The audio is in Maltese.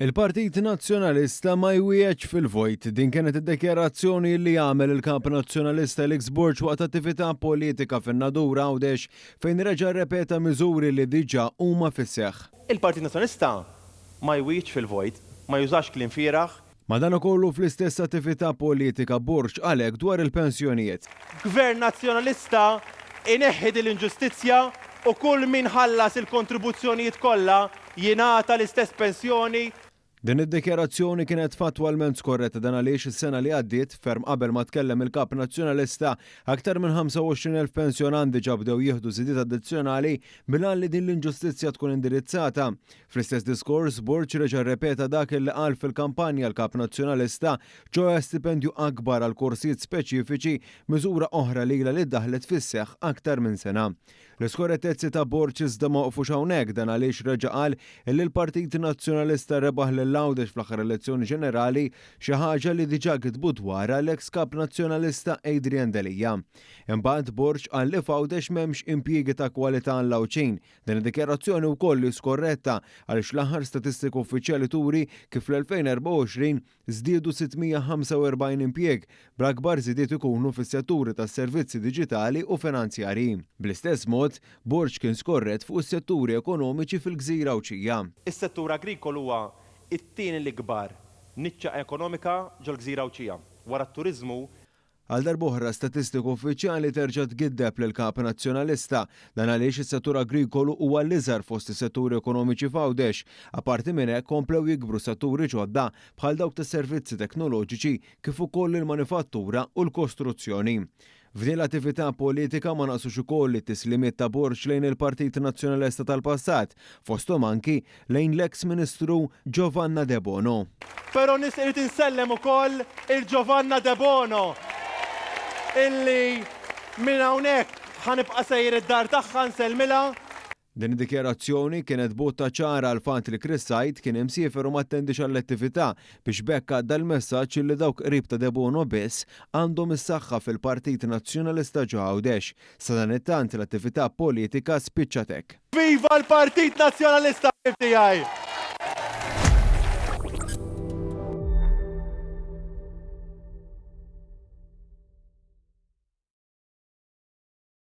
Il-Partit Nazzjonalista ma jwiegħedx fil-vojt. Din kienet id-dikjarazzjoni li għamel il-Kap Nazzjonalista Alex Borg waqt attività politika fin-Nadur Għawdex fejn reġa' rrepeta miżuri li diġà huma fis-seħħ. Il-Partit Nazzjonalista ma jwiegħedx fil-vojt, ma jużax kliem fieragħ. Madankollu fl-istess attività politika Borg qal hekk dwar il-pensjonijiet. Gvern Nazzjonalista ineħħi din l-inġustizzja u kull min ħallas il-kontribuzzjonijiet kollha jingħata l-istess pensjoni. Din id-dikjarazzjoni kienet fattwalment skorretta dan għaliex is-sena li għaddiet, ferm qabel ma tkellem il-Kap Nazzjonalista, aktar minn 25,000 pensjonant diġà bdew jieħdu żidiet addizzjonali bil-għan li din l-inġustizzja tkun indirizzata. Fl-istess diskors, Borg reġa' rrepeta dak li qal fil-kampanja l-Kap Nazzjonalista, ċoè stipendju akbar għal korsijiet speċifiċi, miżura oħra li ilha li ddaħħlet fis-seħħ aktar minn sena. L-iskorrettezzi ta' Borg iżda ma waqfux hawnhekk, dan għaliex reġa' qal li l-Partit Nazzjonalista rebaħ lil Għawdex fl-aħħar elezzjoni ġenerali, xi ħaġa li diġà kitbu dwarha l-eks Kap Nazzjonalista Adrian Delia. Imbagħad Borg qal li f'Għawdex m'hemmx impjiegi ta' kwalità għall-Għawdxin. Din id-dikjarazzjoni wkoll hi skorretta għaliex l-aħħar statistika uffiċjali turi kif fl-2024 żdiedu 645 impjieg, bl-akbar żidiet ikunu fis-setturi tas-servizzi diġitali u finanzjarji. Bl-istess mod, Borg kien skorrett fuq is-setturi ekonomiċi fil-gżira Għawdxija. Is-settur agrikolu huwa t-tieni l-ikbar niċċa ekonomika ġol-gżira Għawdxija, wara t-turiżmu. Għal darb'oħra statistika uffiċjali terġa' tgiddeb lill-Kap Nazzjonalista. Dan għaliex is-settur agrikolu huwa l-iżgħar fost is-setturi ekonomiċi f'Għawdex. Apparti minn hekk komplew jikbru setturi ġodda bħal dawk tas-servizzi teknoloġiċi kif ukoll il-manifattura u l-kostruzzjoni. F'din l-attività politika ma naqsux ukoll it-tislimiet ta' Borg lejn il-Partit Nazzjonalista tal-passat, fosthom anki lejn l-eks Ministru Giovanna Debono. Però irrid insellem ukoll il Giovanna Debono illi minn hawnhekk ħa nibqa' sejjer id-dar tagħha nsellmilha. Din id-dikjarazzjoni kienet botta ċara għall-fatt li Chris Said kien imsiefer u m'attendiex għall-attività biex b'hekk għadda l-messaġġ li dawk qrib ta' Debono biss għandhom is-saħħa fil-Partit Nazzjonalista ġo Għawdex. Sadanittant l-attività politika spiċċat hekk. Viva l-Partit Nazzjonalista ħbieb tiegħi!